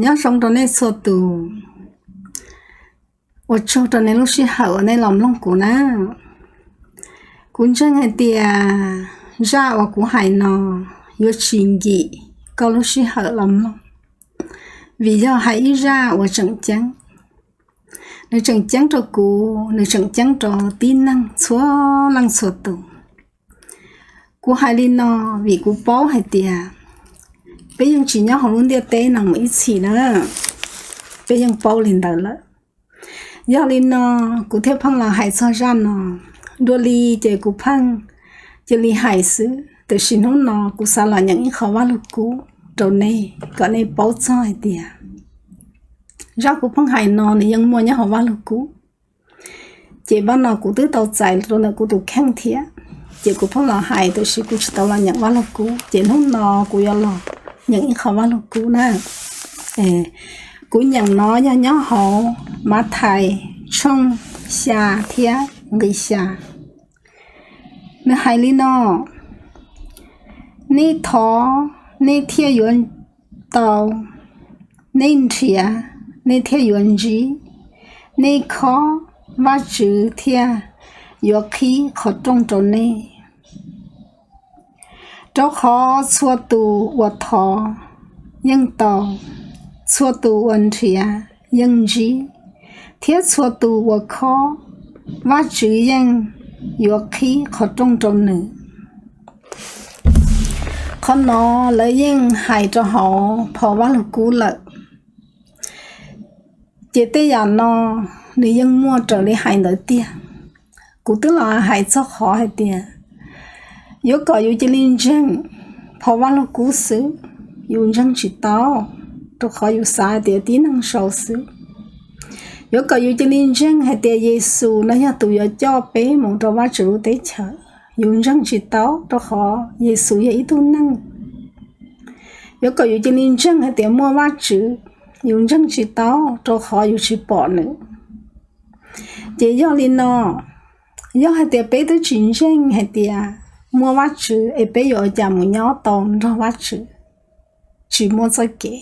Nyob zoo rau nej txhua tus, ua tsaug rau nej lub sij hawm uas nej los mloog kuv na. Kuv ntseeg hais tias zaj uas kuv hais no yuav tsis nkim koj lub sij hawm los mloog, vim yog hais ib zaj uas tseem ceeb. Nws tseem ceeb rau kuv, nws tseem ceeb rau tib neeg txhua leej txhua tus. Kuv hais li no vim kuv paub hais tias peb yeej tsis nyob hauv lub ntiaj teb no mus ib txhis na, peb yeej paub li ntawd lawm. Yog li no kuv thiaj pheej los hais txog zaj no. Dua li ces kuv pheej cia li hais xwb, tiam sis hnub no kuv xav los nyeem ib qho Vaj Lug Kub rau nej kom nej paub txog hais tias zaj kuv pheej hais no nws yeej muaj nyob hauv Vaj Lug Kub. Ces vaj no kuv twb tau txais rau ntawm kuv tus kheej thiab, ces kuv pheej los hais tiam sis kuv tsis tau los nyeem Vaj Lug Kub, ces hnub no kuv yuav los nyeem ib qho Vaj Lug Kub na. Kuv nyeem no yog nyob hauv Mathais tshooj xya thiab nqi xya. Nws hais li no: Nej thov, nej thiaj yuav tau; nej nrhiav, nej thiaj yuav ntsib; nej khob, Vajtswv thiaj yuav qhib qhov rooj rau nej. Rau qhov txhua tus uas thov, yeej tau; txhua tus uas nrhiav, yeej ntsib; thiab txhua tus uas khob, Vajtswv yeej yuav qhib qhov rooj rau nws. Qhov no lawv yeej hais rau hauv phau Vaj Lug Kub lawm, ces tej yam no nws yeej muaj raws li hais ntawd tiag. Kuv twb los hais txog qhov hais tias yuav kom yus cia li ntseeg phau Vaj Lug Kub xwb, yus ntseeg tsis tau, rau qhov yus xav hais tias tib neeg sau xwb. Yuav kom yus cia li ntseeg hais tias Yexus no yog tus yuav coj peb mus rau Vajtswv lub teb chaws, yus ntseeg tsis tau, rau qhov Yexus yog ib tug neeg. Yuav kom yus cia li ntseeg hais tias muaj Vajtswv, yus ntseeg tsis tau, rau qhov yus tsis pom nws. Ces yog li no, yog hais tias peb twb tsis ntseeg hais tias muaj Vajtswv es peb yuav ua cas mus nyob tau nrog Vajtswv? Tsis muaj txoj kev.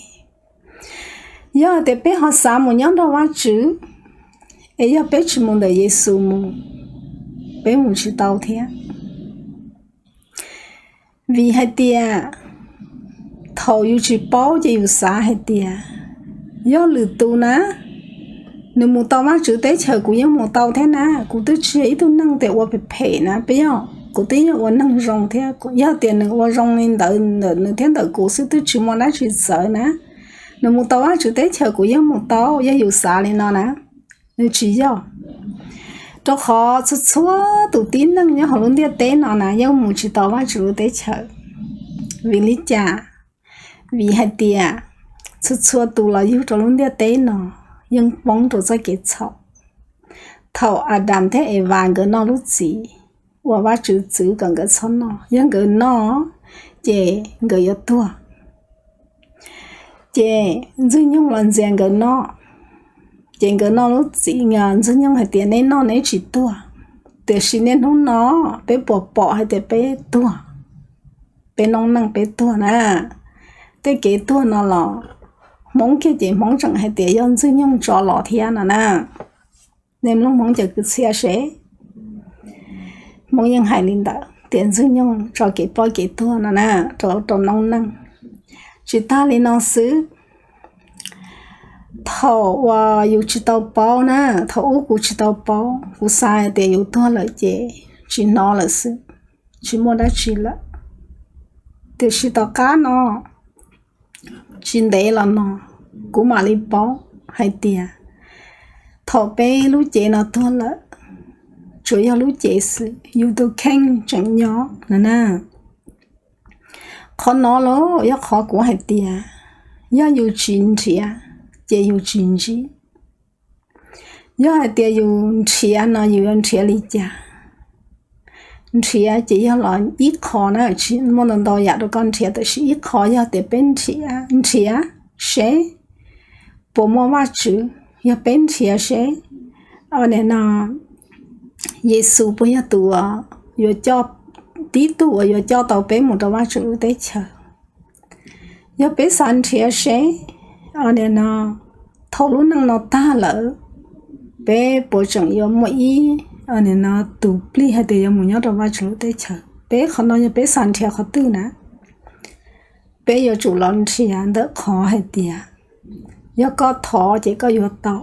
Yog hais tias peb ho xav mus nyob nrog Vajtswv, es yog peb tsis mus ntawm Yexus mus, peb mus tsis tau thiab. Vim hais tias thaum yus tsis paub ces yus xav hais tias yog lwm tus na, nws mus tau Vajtswv teb chaws kuv yeej mus tau thiab na, kuv twb tsis yog ib tug neeg tias ua phem phem na, peb yog, kuv twb yog ua neeg zoo thiab, yog tias nws ua zoo li ntawd ntawm nws thiab ntawm kuv xwb twb tsis muaj dab tsi txawv na. Nws mus tau Vajtswv teb chaws kuv yeej mus tau, yog yus xav li no na. Nws tsis yog, rau qhov txhua txhua tus tib neeg nyob hauv lub ntiaj teb no na yeej mus tsis tau Vajtswv lub teb chaws. Vim li cas? Vim hais tias txhua txhua tus los yug rau lub ntiaj teb no yeej poob rau txoj kev txhaum. Thaum Adas thiab Evas nkawd noj lub txiv uas Vajtswv txwv kom nkawd txhob noj, yog nkawd noj ces nkawd yuav tuag. Ces Ntxwg Nyoog los ntxias nkawd noj, ces nkawd noj lub txiv, Ntxwg Nyoog hais tias neb noj neb tsis tuag, tiam sis niaj hnub no peb puas pom hais tias peb tuag, peb noob neej peb tuag na. Tej kev tuag no los Hmoob kiag ces Hmoob tseem hais tias yog Ntxwg Nyoog tso los thiab no na. Nej mloog Hmoob cov kwv txhiaj seb, Hmoob yeej hais li ntawd tias Ntxwg Nyoog tso kev ploj kev tuag no na rau rau noob neej. Tsis tag li no xwb, thaum uas yus tsis tau paub na, thaum ub kuv tsis tau paub, kuv xav hais tias yus tuag lawm ces tsis hnov lawm xwb, tsis muaj dab tsi lawm. Tiam sis tom qab no, tsis ntev los no, kuv mam li paub hais tias thaum peb lub cev no tuag lawm, tsuas yog lub cev xwb, yus tus kheej tseem nyob no na. Qhov no los yog qhov kuv hais tias yog yus tsis nrhiav ces yus tsis ntsib. Yog hais tias yus nrhiav no yus yuav nrhiav li cas? Nrhiav ces yog los ib qho na, tsis muaj ntau ntau yam rau koj nrhiav, tiam sis ib qho yog tias peb nrhiav, nrhiav seb puas muaj Vajtswv, yog peb nrhiav seb no Yexus puas yog tus uas yuav coj, tib tug uas yuav coj tau peb mus rau Vajtswv lub teb chaws. Yog peb xav nrhiav seb no, thaum lub neej no tag lawm, peb puas tseem yuav muaj ib, no, tus plig hais tias yuav mus nyob rau Vajtswv lub teb chaws? Peb qhov no yog peb xav nrhiav qhov twg na? Peb yuav tsum los nrhiav ntawm qhov hais tias, yog koj thov ces koj yuav tau.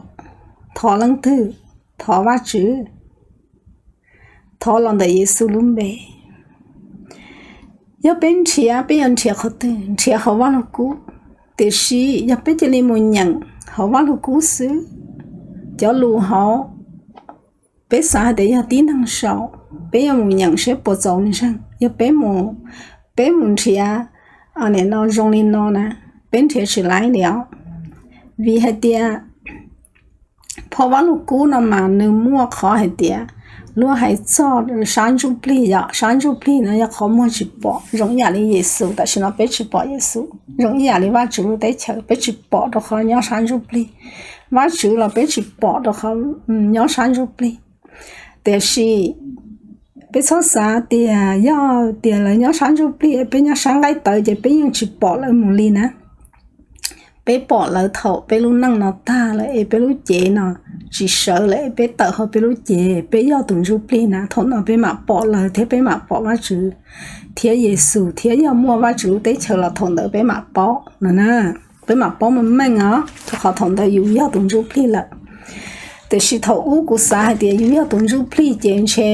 Thov leej twg? Thov Vajtswv. Thov los ntawm Yexus lub npe. Yog peb nrhiav, peb yuav nrhiav qhov twg? Nrhiav hauv Vajluskub. Tiam sis yog peb cia li mus nyeem hauv Vajluskub xwb, cov lus hauv, peb xav hais tias yog tib neeg sau, peb yuav mus nyeem saib puas txaus ntseeg. Yog peb mus, peb mus nrhiav, no, zoo li no na, peb nrhiav tsis laib li os. Vim hais tias phau Vajluskub no mas nws muaj qhov hais tias, luag hais txog sab ntsuj plig, yog sab ntsuj plig no yog qhov muag tsis pom, zoo ib yam li Yexus. Tam sim no peb tsis pom Yexus, zoo ib yam li Vajtswv lub teb chaws peb tsis pom rau qhov nyob sab ntsuj plig. Vajtswv los peb tsis pom rau qhov nyob sab ntsuj plig. Tiam sis peb txhob xav tias yog tias lawv nyob sab ntsuj plig, peb nyob sab nqaij tawv ces peb yeej tsis pom lawv mus li na. Peb pom lawv thaum peb lub neej no tag lawm es peb lub cev no tsis sawv lawm es peb tawm hauv peb lub cev, peb yog tus ntsuj plig na, thaum no peb mam pom lawv thiab peb mam pom Vajtswv thiab Yexus thiab yog muaj Vajtswv lub teb chaws los thaum ntawd peb mam paub no na. Peb mam paub meej meej os, rau qhov thaum ntawd yus yog tus ntsuj plig lawm. Tiam sis thaum ub kuv xav hais tias yus yog tus ntsuj plig ces ntshe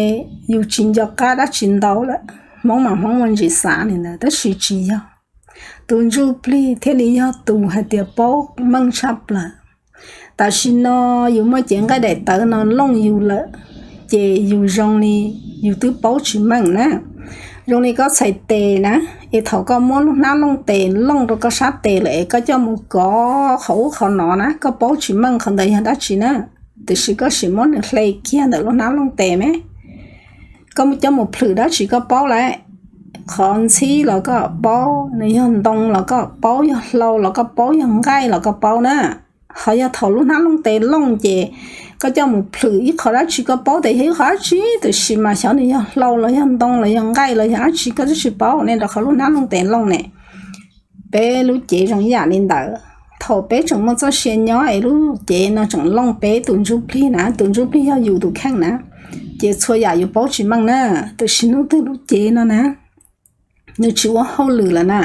yus tsis nco qab dab tsi ntau lawm. Hmoob mas Hmoob muaj ntsis xav li ntawd, tab sis tsis yog. Tus ntsuj plig thiaj li yog tus hais tias paub meej tshaj plaws. Tam sim no yus muaj cev nqaij daim tawv no looj yus lawm, ces yus zoo li yus twb paub tsis meej na. Zoo li koj txhais tes na, es thaum koj muab lub hnab looj tes looj rau koj sab tes lawm es koj coj mus kov qhov ub qhov no na, koj paub tsis meej qhov ntawd yog dab tsi na. Tiam sis koj sim muab nws hle kiag ntawm lub hnab looj tes me, koj coj mus plhwm dab tsi koj paub lawm. Qhov ntxhib los koj paub, nws yog ntoo los koj paub, yog hlau los koj paub, yog nqaij los koj paub na. Ho yog thaum lub hnab looj tes looj ces koj coj mus plhwm ib qho dab tsi koj paub tias yog ib qho dab tsi, tiam sis mas xyov nws yog hlau los yog ntoo los yog nqaij los yog dab tsi koj twb tsis paub ne, rau qhov lub hnab looj tes looj ne. Peb lub cev zoo ib yam li ntawd. Thaum peb tseem muaj txoj sia nyob es lub cev no tseem looj peb tus ntsuj plig na, tus ntsuj plig yog yus tus kheej na, ces txhua yam yus paub tsis meej na. Tiam sis hnub twg lub cev no na, nws tsis ua hauj lwm lawm na,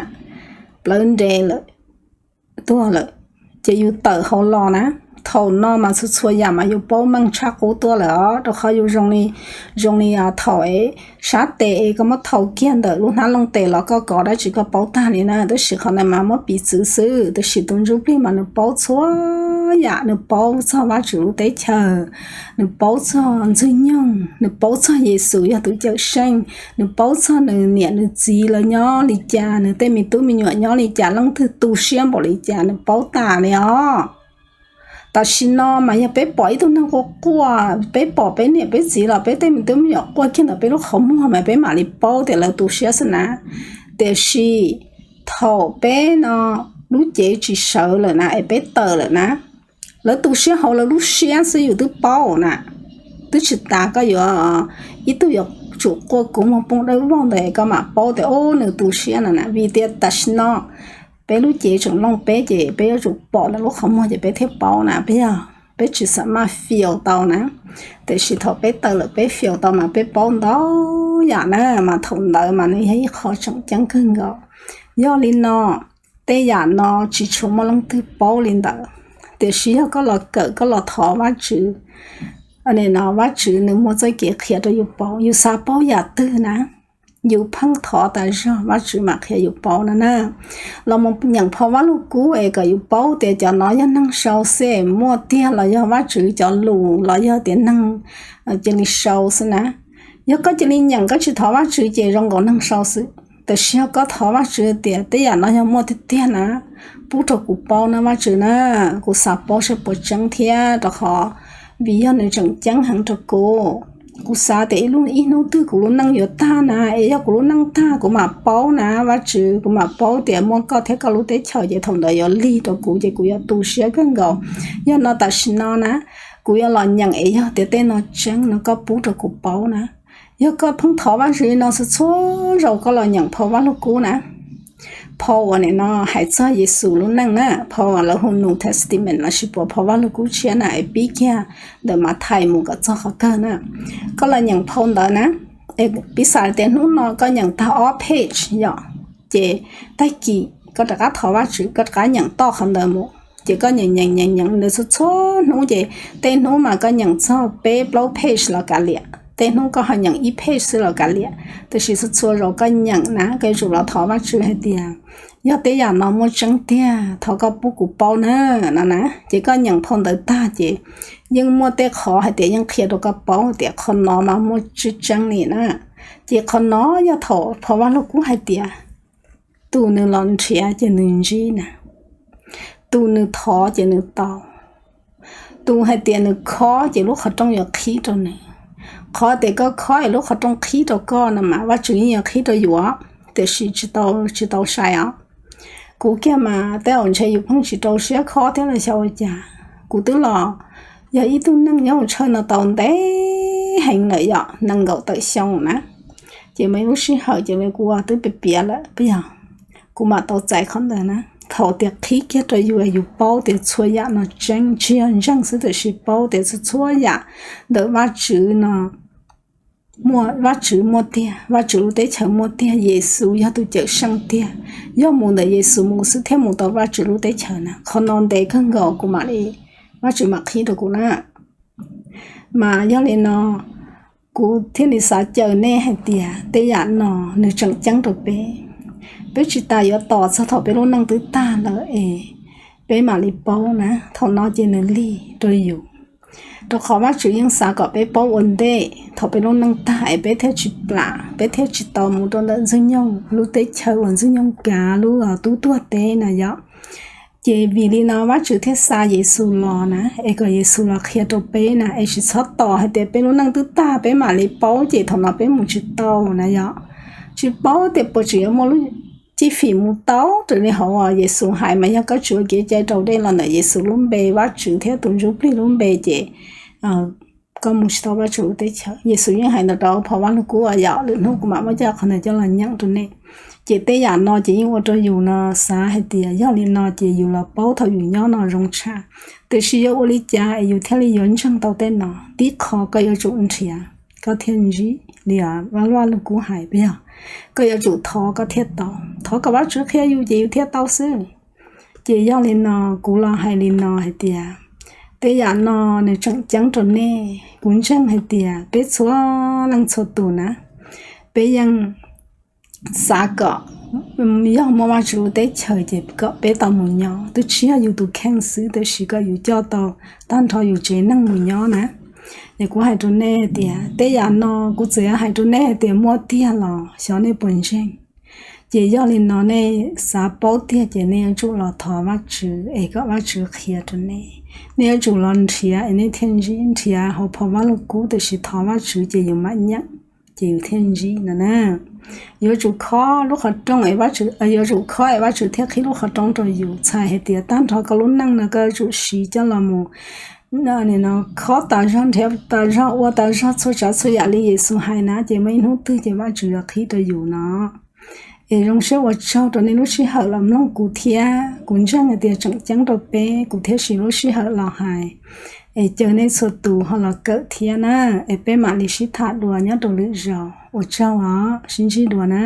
plawv nres lawm, tuag lawm, ces yus tawm hauv los na, thaum no mas txhua txhua yam mas yus paub meej tshaj qub tuaj lawm os, rau qhov yus zoo li, zoo li thaum es sab tes es koj muab thau kiag ntawm lub hnab looj tes los koj kov dab tsi koj paub tag li na, tab sis qhov ntawd mas muab piv txwv xwb. Tab sis tus ntsuj plig mas nws paub txhua yam, nws paub txog Vajtswv lub teb chaws, nws paub txog Ntxwg Nyoog, nws paub txog Yexus yog tus Cawmseej, nws paub txog nws niam nws txiv lawv nyob li cas, nws tej me tub me nyuam nyob li cas, leej twg tu siab npaum li cas, nws paub tas li os. Tam sim no mas yog peb pom ib tug neeg quaj quaj, peb pom peb niam peb txiv los peb tej me tub me nyuam quaj kiag ntawm peb lub qhov muag mas peb mam li paub tias lawv tu siab xwb na. Tiam sis thaum peb no lub cev tsis sawv lawm na es peb tawm lawm na, lawv tu siab hauv lawv lub siab xwb yus twb paub na. Twb tsis tas koj yuav, ib tug yuav tsum quaj kua muag poob dawb vog ntawd koj mam paub tias ub nws tu siab no na. Vim tias tam sim no peb lub cev tseem looj peb ces peb yuav tsum pom lawv lub qhov muag ces peb thiaj paub na, peb yog peb tsis xam maj fias tau na. Tiam sis thaum peb tawm lawm peb fias tau mas peb paub ntau yam na, mas thaum ntawd mas nws yog ib qho tseem ceeb kawg nkaus. Yog li no, tej yam no tsis tshua muaj leej twg paub li ntawd. Tiam sis yog koj los kawm koj los thov Vajtswv, no Vajtswv nws muaj txoj kev qhia rau yus paub. Yus xav paub yam twg na, yus pheej thov tas zog Vajtswv mam qhia yus paub no na. Los mus nyeem phau Vajluskub es kom yus paub tias cov no yog neeg sau xwb muaj tiag los yog Vajtswv cov lus los yog tias neeg cia li sau xwb na. Yog koj cia li nyeem koj tsis thov Vajtswv ces zoo nkaus neeg sau xwb. Tiam sis yog koj thov Vajtswv tias tej yam no yog muaj tiag tiag na, pub rau kuv paub na Vajtswv na, kuv xav paub saib puas tseeb thiab rau qhov vim yog nws tseem ceeb heev rau kuv. Kuv xav tias ib lub ib hnub twg kuv lub neej yuav tag na, es yog kuv lub neej tag kuv mam paub na Vajtswv, kuv mam paub tias muaj koj thiab koj lub teb chaws ces thaum ntawd yuav lig rau kuv ces kuv yuav tu siab kawg nkaus. Yog no tam sim no na, kuv yuav los nyeem es yog tias tej no tseeb no koj pub rau kuv paub na. Yog koj pheej thov Vajtswv no txhua txhua zaus koj los nyeem phau Vajluskub na, phau uas nim no hais txog Yexus lub neej na, phau uas lawv hu New Testament lossis puas phau Vaj Lug Kub Tshiab na, es pib kiag ntawm Mathais mus kom txog qhov kawg na. Koj los nyeem phau ntawd na, es piv xam tias hnub no koj nyeem tag ob page yom, ces tag kis koj rov qab thov Vajtswv, koj rov qab nyeem toj qhov ntawd mus, ces koj nyeem nyeem nyeem nyeem ntawd txhua txhua hnub, ces tej hnub mas koj nyeem txog peb plaub page los kav liam, tej hnub koj ho nyeem ib page xwb los kav liam, tiam sis txhua txhua zaus koj nyeem na koj yuav tsum los thov Vajtswv hais tias, yog tej yam no muaj tseeb tiag thov koj pub kuv paub na, no na. Ces koj nyeem phau ntawd tag ces yeej muaj tej qhov hais tias yeej qhia rau koj paub tias qhov no mas muaj tseeb tseeb li na. Ces qhov no yog thaum phau Vaj Lug Kub hais tias, tus nws los nrhiav ces nws ntsib na, tus nws thov ces nws tau, tus hais tias nws khob ces lub qhov rooj yuav qhib rau nws. Qhov tias koj khob es lub qhov rooj qhib rau koj no mas Vajtswv yeej yuav qhib rau yus, tiam sis tsis tau sai os. Kuv kiag mas tej zaum ntshe yus pheej tsis rau siab khob thiab los xyov ua cas. Kuv twb los yog ib tug neeg nyob hauv chaw no tau ntev heev lawm yom, nees nkaum tawm xyoo na. Ces muaj ib lub sij hawm ces kuv twb piav piav lawm, yog kuv mam tau txais qhov ntawd na. Thaum tias qhib kiag rau yus, yus paub tias txhua yam no tseeb, tsis yog ntseeg xwb tiam sis paub tias txhua txhua yam ntawm Vajtswv no, Vajtswv muaj tiag, Vajtswv lub teb chaws muaj tiag, Yexus yog tus Cawmseej tiag, yog mus ntawm Yexus mus xwb thiaj mus tau Vajtswv lub teb chaws na. Qhov no ntev kawg nkaus kuv mam li, Vajtswv mam qhib rau kuv na. Mas yog li no, kuv thiaj li xav caw nej hais tias tej yam no nws tseem ceeb rau peb. Peb tsis tas yuav tos txog thaum peb lub neej twb tag lawm es peb mam li paub na, thaum no ces nws lig rau yus. Rau qhov Vajtswv yeej xav kom peb paub ua ntej thaum peb lub neej tag es peb thiaj tsis plam, peb thiaj tsis tau mus rau ntawm Ntxwg Nyoog lub teb chaws uas Ntxwg Nyoog kav lub tub tuag teb na yom. Ces vim li no Vajtswv thiaj xa Yexus los na, es kom Yexus los qhia rau peb na, es tsis txhob tos hais tias peb lub neej twb tag peb mam li paub ces thaum no peb mus tsis tau na yom. Tsis paub tias puas tseem yuav muaj lub cib fim mus tau raws li hauv Yexus hais mas yog koj tsis ua kev cai raus dej los ntawm Yexus lub npe, Vajtswv thiab tus Ntsuj Plig lub npe ces koj mus tsis tau Vajtswv lub teb chaws. Yexus yeej hais ntawd rau phau Vaj Lug Kub yom, lwm hnub kuv mam muab coj qhov ntawd coj los nyeem rau nej. Ces tej yam no ces yeej ua rau yus no xav hais tias yog li no ces yus los paub thaum yus nyob no zoo tshaj. Tiam sis yuav ua li cas es yus thiaj li yuav ntseeg tau tej no? Tib qho koj yuav tsum nrhiav koj thiaj ntsib li Vaj Lug Kub hais puas yog? Koj yuav tsum thov koj thiaj tau, thov kom Vajtswv qhia yus ces yus thiaj tau xwb. Ces yog li no, kuv los hais li no hais tias tej yam no nws tseem ceeb rau nej. Kuv ntseeg hais tias peb txhua leej txhua tus na, peb yeej xav kom yog muaj Vajtswv lub teb chaws ces kom peb tau mus nyob, twb tsis yog yus tus kheej xwb tab sis kom yus coj tau tag nrho yus tsev neeg mus nyob na. Es kuv hais rau nej tias tej yam no kuv txawm yuav hais rau nej hais tias muaj tiag los xyov nej puas ntseeg. Ces yog li no nej xav paub tiag ces nej yuav tsum los thov Vajtswv es kom Vajtswv qhia rau nej. Nej yuav tsum los nrhiav es nej thiaj ntsib, nrhiav hauv phau Vaj Lug Kub tiam sis thov Vajtswv ces yus mam nyeem, ces yus thiaj ntsib no na. Yuav tsum khob lub qhov rooj es Vajtswv, yuav tsum khob es Vajtswv thiaj qhib lub qhov rooj rau yus. Txhais hais tias tag nrho koj lub neej no koj yuav tsum siv coj los mus khob tas zog, nrhiav tas zog, ua tas zog txhua tsav txhua yam li Yexus hais na, ces muaj ib hnub twg ces Vajtswv yuav qhib rau yus no. Es zoo siab ua tsaug rau nej lub sij hawm los mloog kuv thiab, kuv ntseeg hais tias tseem ceeb rau peb, kuv thiaj siv lub sij hawm los hais. Es caw nej txhua tus ho los kawm thiab na, es peb mam li sib tham dua nyob rau lwm zaus. Ua tsaug os, sib ntsib dua na.